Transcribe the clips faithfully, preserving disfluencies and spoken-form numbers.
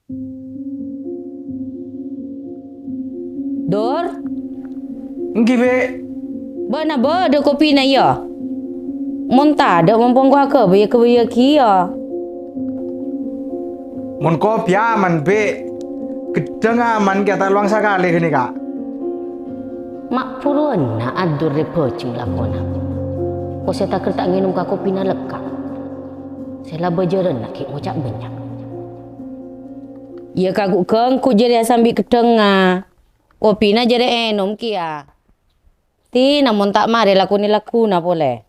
Dur? Èngghi, Bi'. Bâ'na bâdâ kopina, yâ? Mon tadâ', mon pongghu aghâbây-aghâbâyyâ kèya. Mon kopi aman, Bi'. Ghedhâng aman kèya ta' lowang sakalè ghânèka. Ma' buruwânna adur rè bhâjheng lakona. Ko sè taghâr ta' ngènom ka kopina lekka'. Sè la bhâjârânna ghi' ngoca' bânnya'. Iyâ, ka ghu-, ghânggu jârèya sambi ghedhângnga. Kopina jârèya ènom kèya. Ti, namong ta' marè lakonè lagghuna polè.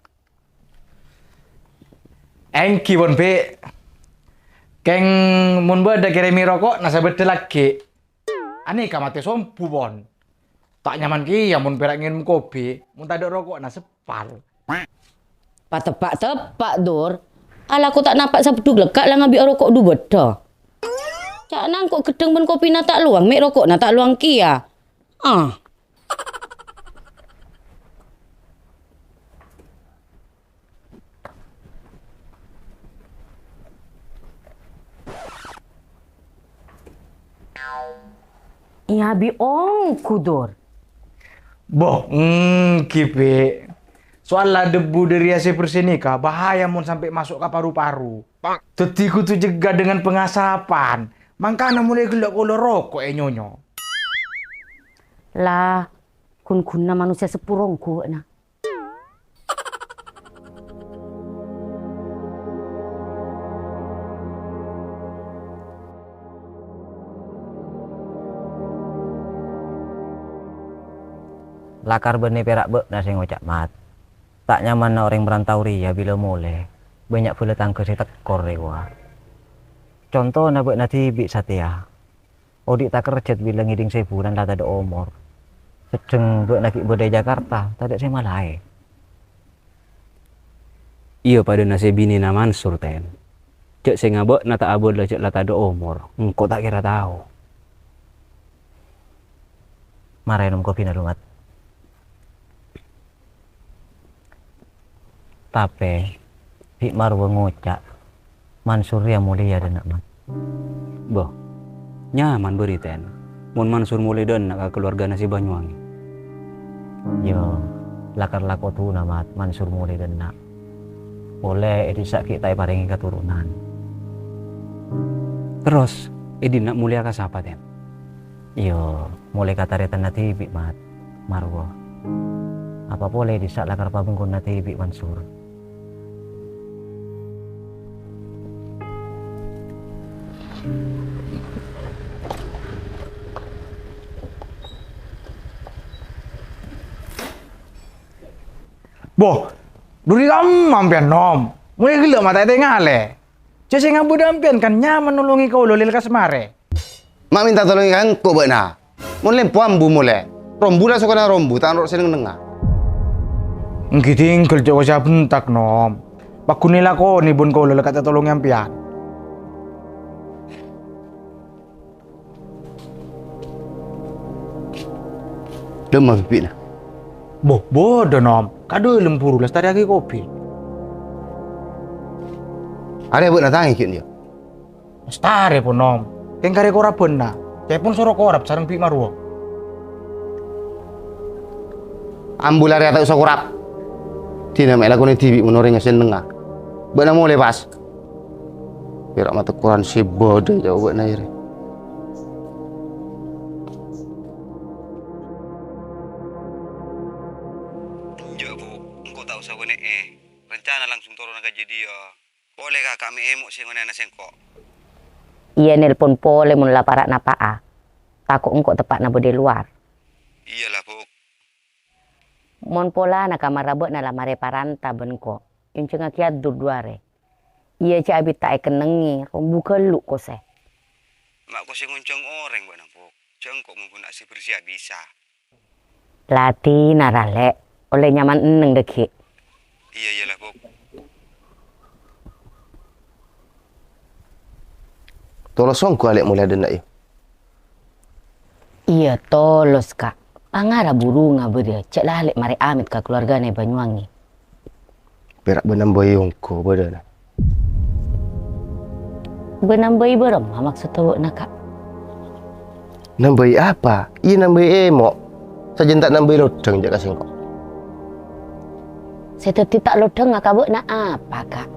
Èngghi, pon, Bi'. Kèng mon bâdâ kèrèmè roko'na sabâddhâ laghi'. Anèka matè sombu, pon. Ta' nyaman kèya mon pèra' ngènom kopi, mon tadâ' roko'na seppal. Pateppa'-teppa', Dur. Alako ta' napa' sabdhuk lekka' la ngabi'â roko' dhu bâddhâ. Ca'na engko' ghedhâng bân kopina ta' lowang, mè' roko'na ta' lowang kèya. Ah. Iyâ, Bi', ongghu, Dur. Boh, èngghi, Bi'. Soalla debbu dâri A C bersè nèka bahaya mon sampè' maso' ka paru-paru. Dhâddhi kodhu cegghâ dengan pengasapan. Mangkana molaè ghellâ' kaulâ roko' ènyonyo. La, ghun-ghunna manossa seppo ongghu bâ'na. Lakar bânnè pèra' bâ'na sè ngoca', Mat. Ta' nyamanna orèng marantau rèya bilâ molè, bânnya' bhâlâ tangghâ sè tèkkor rèya. Contona bâ'na dhibi' satèya. Odi' takerjhât bilâ ngèdhing sèbunan la tadâ' omor. Sedheng bâ'na ghi' bâdâ è Jakarta, tadâ' sè malaè. Iyâ, padâna sè binèna Mansur, Ten. Jhâ' sènga' bâ'na ta' abâlâ jhâ' la tadâ' omor, engko' ta' kèra tao. Mara ènom kopina, Mat. Tapè, bi' Marwa ngoca', Mansur rèya molèya dâ' enna', Mat. Bâh, nyaman bâri', Ten, mon Mansur molè dâ' enna' ka kalowarghâna sè Banyuwangi. Iyâ, lakar la kodhuna, Mat, Mansur molè dâ' enna'. Polè è dissa' ghi' ta' èparèngè katoronan. Terros, è dinna' molèya ka sapa, Ten? Iyâ, molè ka tarètanna dhibi', Mat, Marwa. Apa polè è dissa' lakar pabengkona dhibi', Mansur. Boh, dhuri kamma sampèyan, Nom? Molè ghellâ' ma' ta' ètengalè. Jhâ' sè ngabâdâ sampèyan kan nyaman nolongè kaulâ lè lekkas marè. Ma' mènta tolongè ka engko' bâ'na. Mon lempo ambu molè. Rombu la sokona rombu, ta' noro' sè neng-ennengnga. Èngghi tinggal jhâ' kosèya bhentak, Nom. Pagghun èlakonè bân kaulâ la ta' tolongè sampèyan. Dâmma bibi'na. Boh, bâdâ, Nom. Ka dâlem buru lastarèyaghi kopi. Arèya bâ'na tangè ghi' nèya? Lastarè, pon, Nom. Kèng karè korabhânna. Ca'èpon soro korab sareng bi' Marwa. Ambu la rèya ta' osa korab. Dinah ma' èlakonè dhibi' mon orèngnga sè nennengnga. Bâ'na molè, pas. Pèra' matè koran sè bâdâ è ca'na bâ'na rè. Enjâ', Bu. Engko' ta' osa konè'è. Rencana langsung torona ka jâdiyâ. Polè ka ka'emmè èmo' sè ngonè'ana sèngko'. Iyâ, nelpon polè mon la para' napa'a. Tako' engko' teppa'na bâdâ è lowar. Iyâ la, Bu. Mon polana ka marra bâ'na la marè paranta bân engko', èonjhângaghi adur dhu arè. Iyâ, jhâ' abit ta' èkennengngè, rombu ghâllu' kosè. Ma' kosè ngonjhâng orèng bâ'na, Bu. Jhâ' engko' mon bun asè bersè abisa. Ladhinna ra, Lè', ollè nyaman enneng dâgghi'. Iyâ, iyâ la, Bu. Tolos ongghu alè' molè dâ' enna', yâ? Iyâ, tolos, Ka'. Pangara buru ngabârâ, jhâ' lalè' marè amèt ka kalowarghâna è Banyuwangi. Pèra' bân ambu ongghu bâdâna. Bâ nambâi bârâmma maksodda bâ'na, Ka'? Nambâi apa? Iyâ, nambâi èmo'. Sajân ta' nambâi lodhâng jâ' ka sèngko'. Sè dhâddhi ta' lodhângnga ka bâ'na apa, Ka'?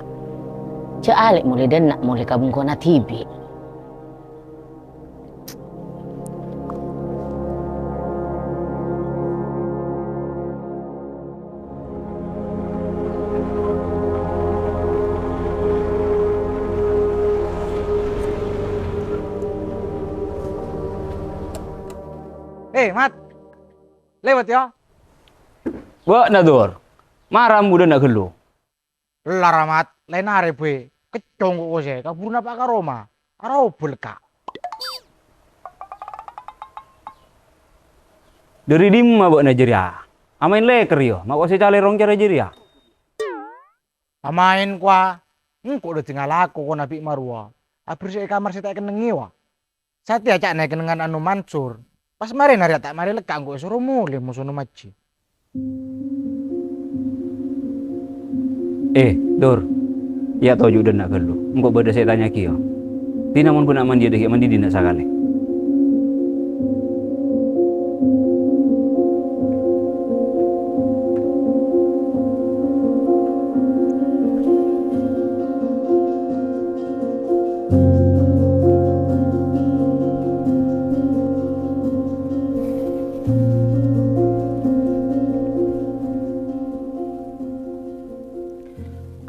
Jâ' alè' molè dânna' molè ka bengkona dhibi'. Eh, Mat. Lewat, ya. Bâ'na, Dur. Mara budhâna ghâllu. Lara, Mat, laèn arè bhâi. Keccong ko' kosè, kabhuru napa' ka roma. Arobâl, Ka'. Dhâri dimma bâ'na jârèya? Amaèn lèkèr, yâ, ma' kosè calèrong cara jârèya? Amaèn, kowa. Engko' dhâddhi ngalako kona bi' marowa. Abersè'è kamar sè ta' èkennengngè, wa. Satèya ca'na èkennengngan Anu Mansur. Pas marèna rèya ta' marè lekka' engko' èsoro molè mosona majhi. Eh, Dur. Yâ toju' dânna' ghâllu. Engko' bâdâ sè ètanya'aghi, yâ. Dina mon ghun mandiyâ dhâggi' mandi dinna' sakalè.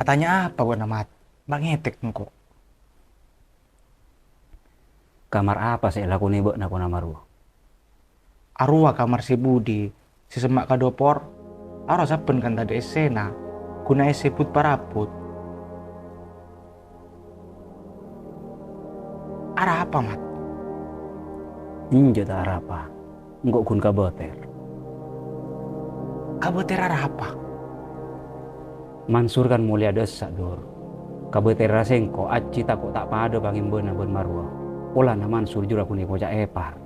Atanya apa bâ'na, Mat? Ma' ngètèk engko'. Kamar apa sè èlakonè bâ'na kona marowa? Arowa kamar sè budi, sè semma' ka dopor. Arowa sabbhân kan tadâ' essèna, ghun aèssè but-parabut. Arapa, Mat? Enjâ' ta' arapa. Engko' ghun kabâtèr. Kabâtèr arapa? Mansur kan molè adhâsa, Dur. Kabâtèrra sèngko' ajjhi tako' ta' padâ pangèmbâna bân marowa. Polana Mansur jârowa ghun època' èpar.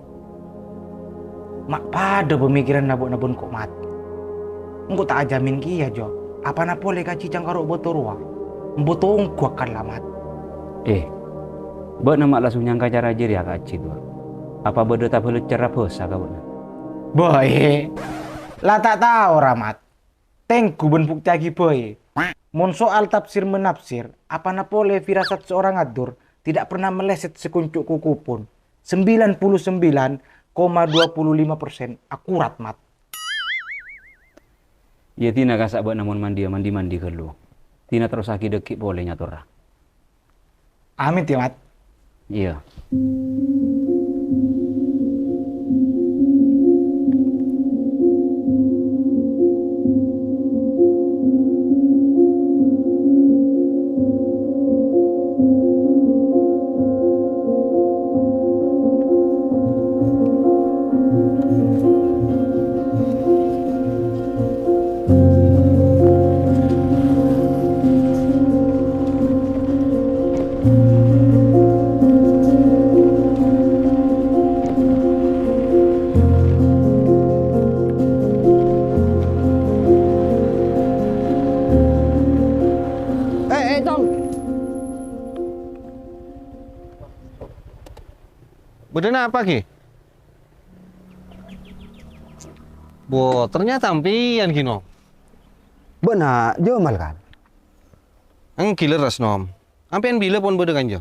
Ma' padâ pamèkkèranna bâ'na bân ko', Mat. Engko' ta' ajhâmin kèya, Jo. Apana polè kajhi cangkaro' bâto rowa. Embu tonggu akalla, Mat. Eh, bâ'na ma' langsung nyangka cara jârèya ka ajjhi, Dur? Apa bâdâ tabâlâ cara bhâsa ka bâ'na? Bâi, la ta' tao, ra, Mat. Tèngghu bân buktèyaghi bhâi. Mon soal tafsir-menafsir, apana polè firasat seorang Adur tidak pernah meleset sekuncup kuku pun. Sembilan puluh sembilan koma dua puluh lima persen akurat, Mat. Iyâ, dina kassa' bâ'na mon mandiyâ mandi-mandi ghâllu. Dina terrossaghi dhâggi' polè nyatorra. Amit ya, Mat. Iyâ. Eh, eh, Cong. Bâdâ napa, Ki? Bo, ternyata ampèyan, Ki, Nom. Bâ'na Jamal, kan? Èngghi lerres, Nom. Ampèyan bilâ pon bâdâ kanja?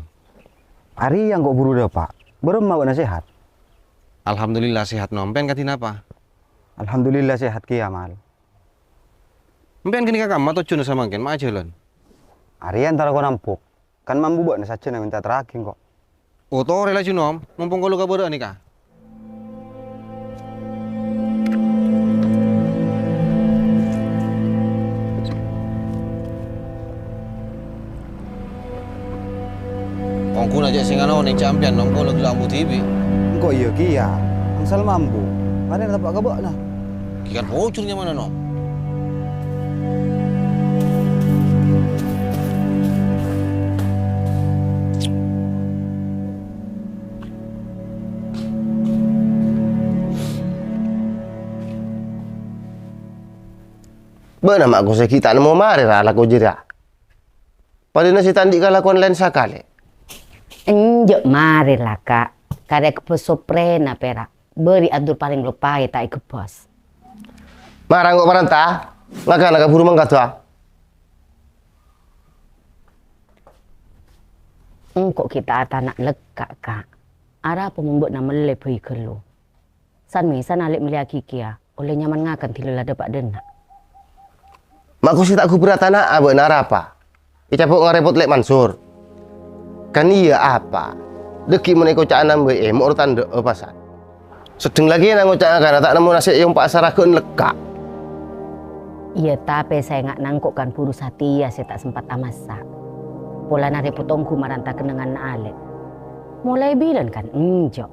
Arèya engko' buru dâpa'. Bârâmma bâ'na sehat? Alhamdulillah sehat, Nom. Ampèyan kadhi napa? Alhamdulillah sehat kèya, Mal. Ampèyan ghânèka kamma tojjhuna samangkèn, ma' ajhâlân? Arèya entara ko' nambhuk. Kan mambu bâ'na sajjhâna mènta terraghi engko'. Oh, torè laju, Nom. Mompong kaulâ kabârâ'ân nèka. Ongghuna jhâ' sèngano neng campèyan, Nom, kaulâ ghellâ' ambu dhibi'. Engko' iyâ kèya. Angsal mambu. Marèna teppa' ka bâ'na. Ghi' kan pojhur nyamana, Nom? Bâ'na ma' kosè ghi' ta' nemmo marè ra alako jârèya. Padâna sè ta' andi' kalakowan laèn sakalè. Enjâ' marè la, Ka'. Karè èkebbhâs soprèna pèra'. Bâri' adur palèng lopaè ta' èkebbhâs. Mara engko' parènta, ngakana kabhuru mangkaddhâ. Engko' ghi' ta' atana' lekka', Ka'. Arapa mon bâ'na mellè bhâi ghâllu? San-mèsan alè' mellèyaghi kèya, ollè nyaman ngakan dhilâ la dâpa' dâ' enna'. Ma' kosè ta' ghubâr atana'a bâ'na arapa? Ècabok ngarèpot Lè' Mansur. Kan iyâ apa? Dhâggi' mon èkoca'an ambâ'è, moro tandhâ'â pasan. Seddheng lakèna ngoca' ngakana ta' nemmo nasè' èompa' saraghân lekka'. Iyâ, tapè saènga'na engko' kan buru satèya sè ta' sempat amassa'. Polana rèpot ongghu maranta kennengnganna alè'. Molaè bilân kan enjâ'.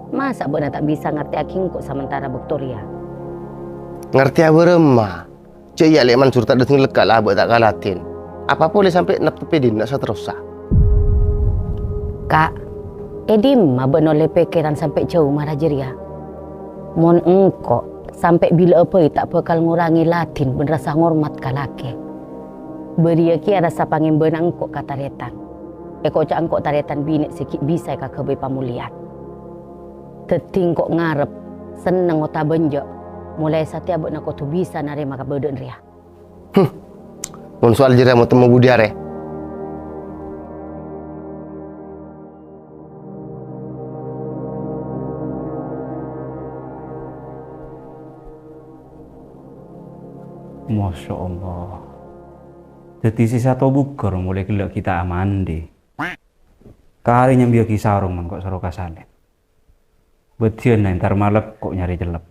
Masa' bâ'na ta' bisa ngartèyaghi engko' samantara bâkto rèya? Ngartèya bârâmma? Jhâ' iyâ Lè' Mansur ta' dâteng lekka' la abâ' ta' kalatèn. Apa polè sampè' nepteppè dinna' saterrossa? Ka', è dimma bâ'na ollè pèkkèran sampè' jhâu mara jârèya? Mon engko', sampè' bilâ'â bhâi ta' bhâkal ngorangè ladin bân rassa ngormat ka lakè. Bâriyâ kèya rassa pangèmbâna engko' ka tarètan. Èkoca' engko' tarètan binè' sè ghi' bisa èkaghâbây pamolèyan. Dhâddhi engko' ngarep, senneng otabâ enjâ', molaè satèya bâ'na kodhu bisa narèma kabâdâ'ân rèya. Huh. Mon soal jârèya mau temmo budi arè? Masya Allah. Dhâddhi sè sato bugghâr molaè ghellâ' ghi' ta' amandi. Karè nyambiyâghi sarong mangkok saro ka salèn. Bâdhiyân entar malèkko' nyarè cellep.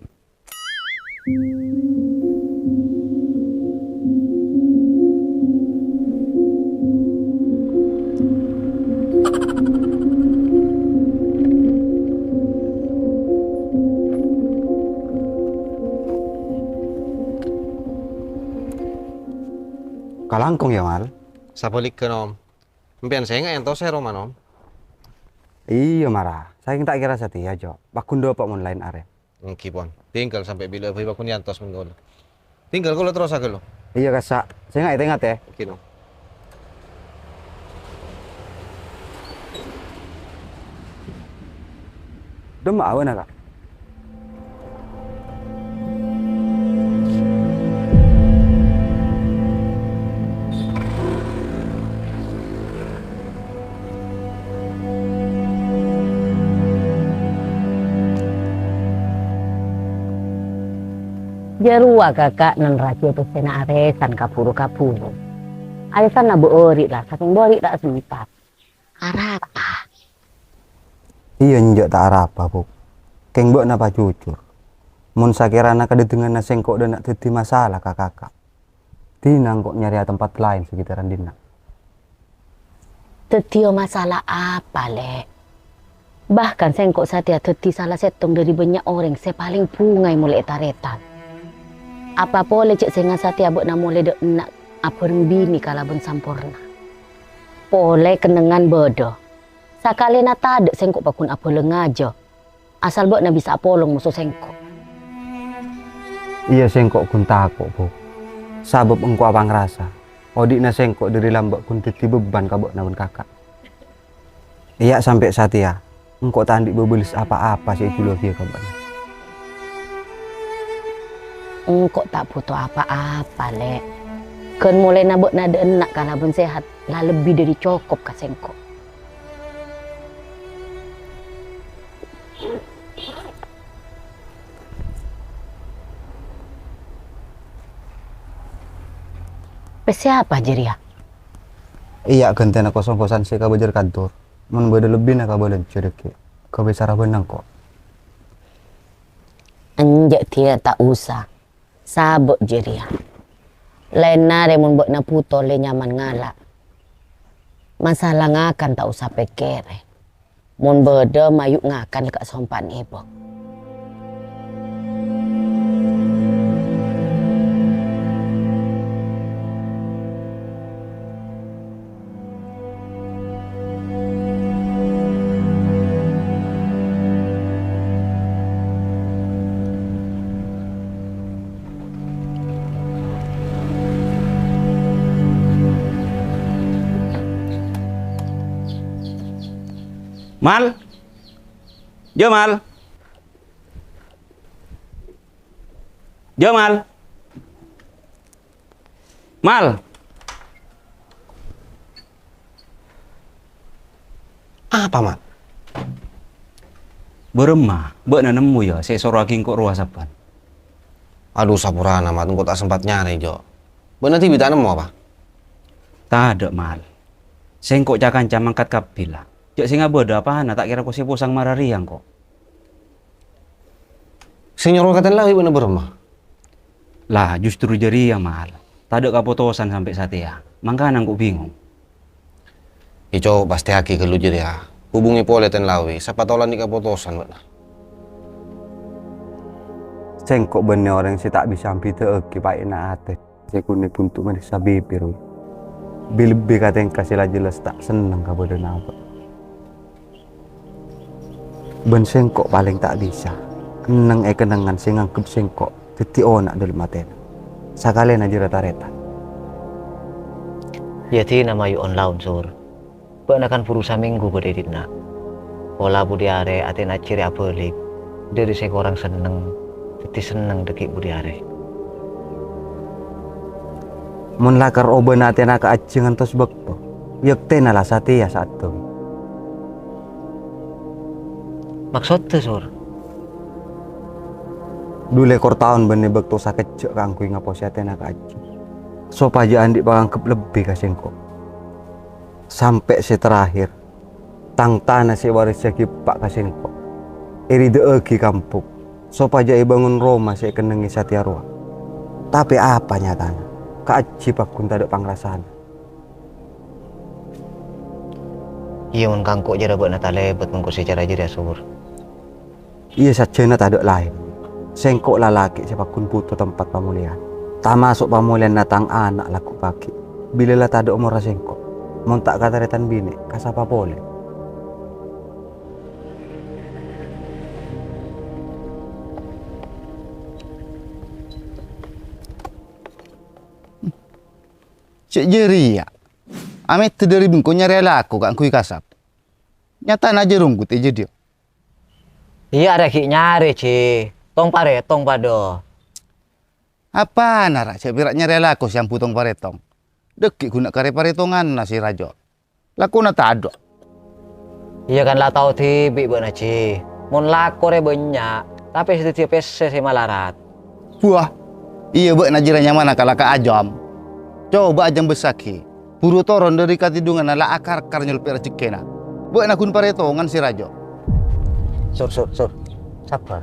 Kalangkong yâ, Mal? Sabhâligghâ, Nom. Empèyan sènga' èntos è roma, Nom. Iyâ, mara. Sakèng ta' kèra satèya, Jo. Paggun dâpa' mon laèn arè. Èngghi, pon. Tinggal sampè' bilâ bhâi paggun èantos mon kaulâ. Tinggal kaulâ terrosa ghâllu. Iyâ, kassa'. Sènga' ètèngat, yâ. Èngghi, Nom. Dâmma abâ'na, Ka'? Jârowa, Kaka', nèng rajâ pèssèna arèsan kabhuru-kabhuru. Arèsanna bâ'âri' la, sakèng bâ'âri' ta' sempat. Arapa? Iyâ, enjâ' ta' arapa, Bu'. Kèng bâ'na pajujur. Mon sakèrana kadhâddhinganna sèngko' dâ' enna' dhâddhi masalah ka Kaka', dina engko' nyarèya tempat laèn sakitaran dhinna'. Dhâddhiyâ masalah apa, Lè'? Bahkan sèngko' satèya dhâddhi sala sèttong dhâri bânnya' orèng sè palèng bhungaè molè è tarètan. Apa polè jhâ' sènga' satèya bâ'na molè dâ' enna' abhâreng binè kalabân samporna. Polè kennengngan bâdâ. Sakalèna tadâ' sèngko' paggun abhâlâng ngajhâ. Asal bâ'na bisa apolong moso sèngko'. Iyâ, sèngko' ghun tako', Bu'. Sabâb engko' apangrasa, odi'na sèngko' dhâri lambâ' ghun dhâddhi bebbhân ka bâ'na bân Kaka'. Iyâ, sampè' satèya, engko' ta' andi' bâbâles apa-apa sè èjhulâghiyâ ka bâ'na. Engko' ta' bhuto apa-apa, Lè'. Ghân molèna bâ'na dâ' enna' kalabân sehat, la lebbi dhâri cokop ka sèngko'. Pèssè apa jârèya? Iyâ, ghântèna kos-ongkosan sè èkabâjâr kantor. Mon bâdâ lebbina kabâlânjhâ dhâggi', kabisara bân engko'. Enjâ' dhiyâ ta' osa. Sabâ' jârèya. Laènna arè mon bâ'na bhuto lè nyaman ngala'. Masalah ngakan ta' osa pèkkèrè. Mon bâdâ mayu' ngakan è kasompa'na èbâ. Mal? Jamal? Jamal? Mal? Apa, Mat? Bârâmma bâ'na nemmo, ya, sè èsoroaghi engko' rowa sabbhân? Adu, saporana, Mat, engko' ta' sempat nyarè, Jo. Bâ'na dhibi' ta' nemmo, apa? Tadâ', Mal. Sèngko' ca-kanca mangkat kabbhi, la. Jhâ' sè ngabâdâ apana, ta' kèra kosè posang mararèya engko'. Sè nyoro ka Tèn Lawi bâ'na bârâmma? La, justru jârèya, Mal. Tadâ' kapotosan sampè' satèya. Mangkana engko' bingong. Yâ, coba pastèyaghi ghâllu jârèya. Hubungè polè Tèn Lawi, sapa tao la andi' kapotosan bâ'na. Sèngko' bânnè orèng sè ta' bisa ambidhâ'aghi pa'ènna atè. Sè ghun è bunto marèksa bibir, wi. Bi-, lebbi ka tèngka sè la jelas ta' senneng ka bâdâna abâ'. Bân sèngko' palèng ta' bisa enneng è kennengngan sè nganggep sèngko' dhâddhi ona' dâlem atèna. Sakalèna jârèya tarètan. Yâ, dina mayu on-laon, Sur. Bâ'na kan buru samènggu bâdâ è dinna'. Pola budi arè atèna Ajjhi rè abâli', dâri sè korang senneng, dhâddhi senneng dhâggi' budi arè. Mon lakar obâna atèna ka Ajjhi ngantos bâkto, yâ bhuktèna la satèya saaddhâ. Maksoddhâ, Sur? Dhu lèkor taon bânnè bâkto sakejjhâ' kaangghuy ngaposè atèna ka Ajjhi, sopajâ andi' panganggep lebbi ka sèngko'. Sampè' sè terakhir, tang tana sè èwarissaghi eppa' ka sèngko', èridhâ'aghi ka embu', sopajâ èbângon roma sè èkennengngè satèya rowa. Tapè apa nyatana? Ka Ajjhi pagghun tadâ' pangrasana. Iyâ, mon ka engko' jârèya bâ'na talèbât mon kosè cara jârèya, Sur. Iyâ, sajjhâna tadâ' laèn. Sèngko' lalakè' sè pagghun bhuto tempat pamolèyan, tamaso' pamolèyanna tang ana' lagghu' paghi'. Bilâ la tadâ' omorra sèngko', mon ta' ka tarètan binè', ka sapa polè? Cè' jârèya, amèdhâ dâri bengko nyarè alako kaangghuy kasab. Nyatana jâ' ronggut è jâdiyâ. Iyâ, arèya ghi' nyarè, Ji. Tong-parètong padâ. Apana, ra, jâ' pèra' nyarè alako sè ambu tong-parètong? Dhâggi' ghun na' karè parètonganna sè rajâ. Lakona tadâ'. Iyâ, kan la tao dhibi' bâ'na, Ji. Mon lako rè bânnya', tapè sè dhâddhiyâ pèssè sè malarat. Buah, iyâ bâ'na jârèya nyamana kala ka ajâm. Coba ajâm bessaghi. Buru toron dâri katèdunganna la akarkar nyolpè' rajhekkèna. Bâ'na ghun parètongan sè rajâ. Sur, Sur, Sur. Sabbhâr.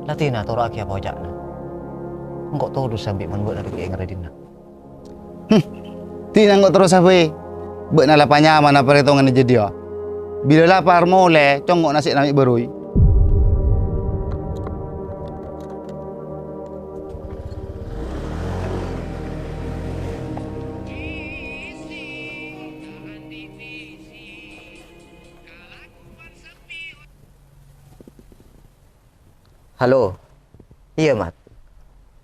La dina toro'aghi apa oca'na. Engko' todus sambi mon bâ'na dhâggi' ènga' è dinna'. Hmm. Dina engko' terros sabbhâr. Bâ'na la panyamana parètonganna jâdiyâ. Bilâ lapar molè, congngo' nasè'na mè' bârâi. Halo. Iyâ, Mat.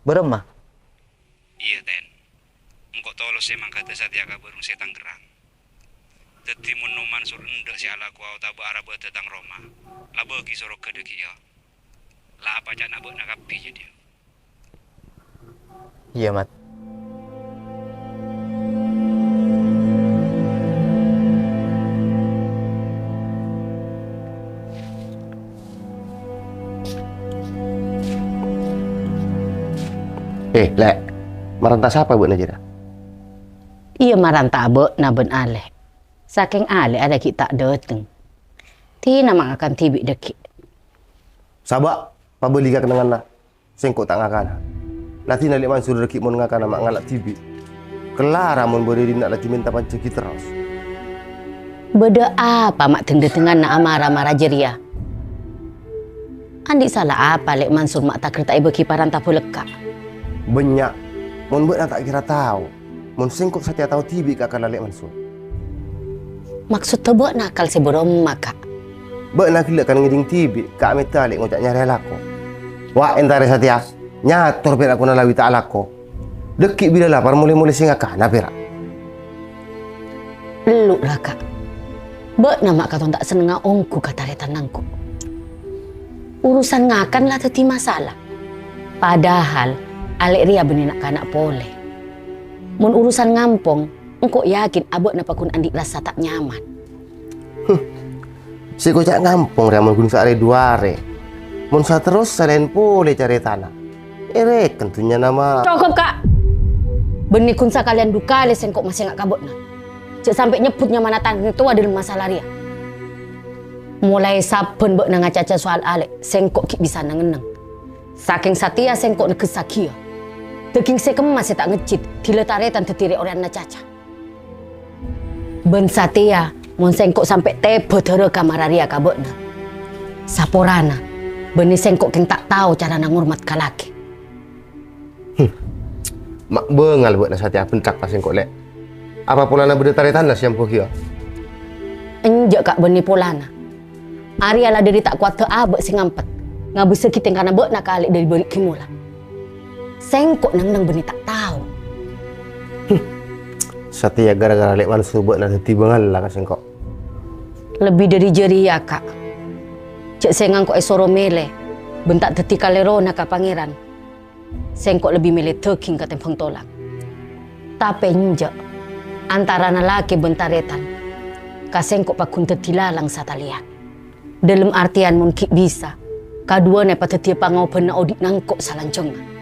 Bârâmma? Iyâ, Ten. Engko' tolus sè mangkada satèya ka bârung sè Tangerang. Dhâddhi, mon Noman Sur endâ' sè alako otabâ arabâdhâ tang roma, la bâghi soroghâ dhâggi' iyâ. La apa ca'na bâ'na kabbhi jâdiyâ. Iyâ, Mat. Eh, Lè', maranta sapa bâ'na jârèya? Iyâ, maranta abâ'na bân Alè'. Sakèng Alè' arèya ghi' ta' dâteng. Dina ma' ngakan dhibi' dhâggi'. Sabâ', pabâli ka kennengnganna. Sèngko' ta' ngakana. La dina Lè' Mansur dhâggi' mon ngakana ma' ngala' dhibi'. Kellara mon bâdâ è dinna' laju mènta panjhâghi terros. Bâdâ apa ma' dhâng-dhâthengnganna amara-mara jârèya? Andi' sala apa Lè' Mansur ma' taker ta' èbâghi paranta bâlâkka'? Bânnya'. Mon bâ'na ta' kèra tao, mon sèngko' satèya tao dhibi' ka kala Lè' Mansur. Maksodda bâ'na akal sè bârâmma, Ka'? Bâ'na ghellâ' kan ngèdhing dhibi' ka' amèdhâ Lè' ngoca' nyarè alako. Wa' èntarè satèya, nyator pèra' kona lawi ta' alako. Dhâggi' bilâ lapar molè-molè sè ngakana pèra'. Ellu' la, Ka'. Bâ'na ma' katon ta' sennengnga ongghu ka tarètan engko'. Urusan ngakan la dhâddhi masalah. Padahal Alè' rèya bânnè na'-kana' polè. Mon urusan ngampong, engko' yakin abâ'na paggun andi' rassa ta' nyaman. Sè koca' ngampong rèya mon ghun saarè du arè. Mon saterros salèn polè carètana. Èrèken dhunnyana ma'. Cokop, Ka'! Bânnè ghun sakalèyan du kalè sèngko' masènga' ka bâ'na. Jhâ' sampè' nyebbhut nyamana tang towa dâlem masalah rèya. Molaè sabbhân bâ'na ngacaca soal Alè', sèngko' ghi' bisa neng-enneng. Sakèng satèya sèngko' negghessaghiyâ. Dhâging sè kemma sè ta' ngejjhit, dhilâ tarètan dhâddhi rè-orèyanna caca. Bân satèya, mon sèngko' sampè' tèbâ dârâ ka mara rèya ka bâ'na. Saporana, bânnè sèngko' kèng ta' tao carana ngormat ka lakè. Hmm. Ma' bângal bâ'na satèya abentak ka sèngko', Lè'. Apa polana bâdâ tarètanna sè ambu kèya? Enjâ', Ka', bânnè polana. Arèya la dâri ta' kowaddhâ abâ' sè ngampet, ngabâssaghi tèngkana bâ'na ka Alè' dâri bâli' ghi' mola. Sèngko' neng-enneng bânnè ta' tao. Hmm. Satèya ghârâ-ghârâ Lè' Mansu bâ'na dhâddhi bângalla ka sèngko'. Lebbi dâri jârèya, Ka'. Jhâ' sè ngangko' èsoro mèlè, bân ta' dhâddhi kalèrona ka Pangèran. Sèngko' lebbi mèlè dhâging katèmbhâng tolang. Tapè enjâ', antarana lakè bân tarètan, ka sèngko' paggun dhâddhi lalang satalèyan. Dâlem artèyan mon ghi' bisa, kadhuwâna èpadhâddhiyâ pangobânna odi' nangko' salanjhângnga.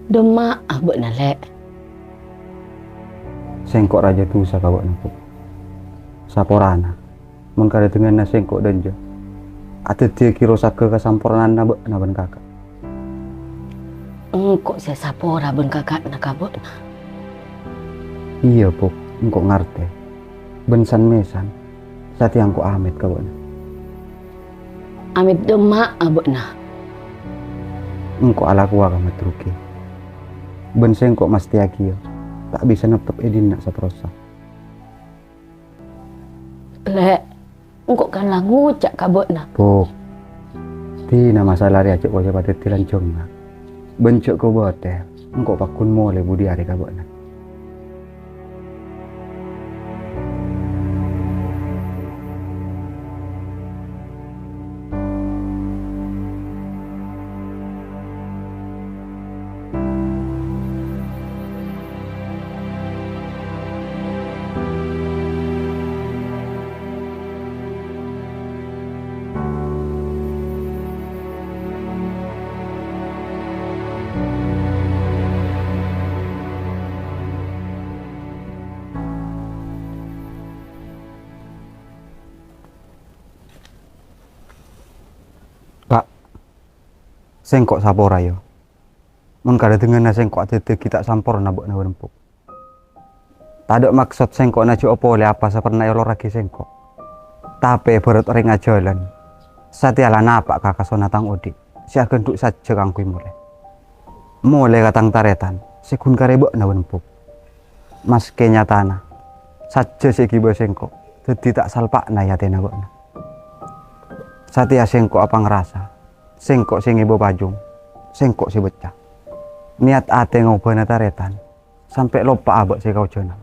Dâmma'a bâ'na, Lè'? Sèngko' rajâ dhusa ka bâ'na, Bu. Saporana, mon karè dhingghânna sèngko' dâ' enjâ', adhâddhiyâghi rosaghâ kasampornaanna bâ'na bân kaka'. Engko' sè sapora bân kaka'na ka bâ'na. Iyâ, Bu, engko' ngartè. Bân san-mèsan, satèya engko' amèt ka bâ'na. Amèt dâmma'a bâ'na? Engko' alakowa ka Madruki. Bân sèngko' mastèyaghi, iyâ, ta' bisa neptep è dinna' saterrossa. Lè', engko' kan la ngoca' ka bâ'na. Bu, dina masalah rèya jhâ' koca'na dhâddhi lanjhângnga. Bân jhâ' kobâtèr, engko' paggun molè budi arè ka bâ'na. Ka', sèngko' sapora, yâ. Mon karè dhingghânna sèngko' adhâddhiyâghi ta' samporna bâ'na bân embu'. Tadâ' maksod sèngko' najhuwâ polè apa sè pernah èolorraghi sèngko'. Tapè bârât orèng ajhâlân, satèya la napa' ka kasona tang odi' sè aghândhu' sajjhâ kaangghuy molè. Molè ka tang tarètan sè ghun karè bâ'na bân embu'. Maskè nyatana, sajjhâ sè èghibâ sèngko' dhâddhi ta' salpa'na è atèna bâ'na. Satèya sèngko' apangrasa, sèngko' sè ngèbâ pajung, sèngko' sè beccè'. Niyat atè ngobâna tarètan, sampè' loppa'a abâ' sè kaojhâna.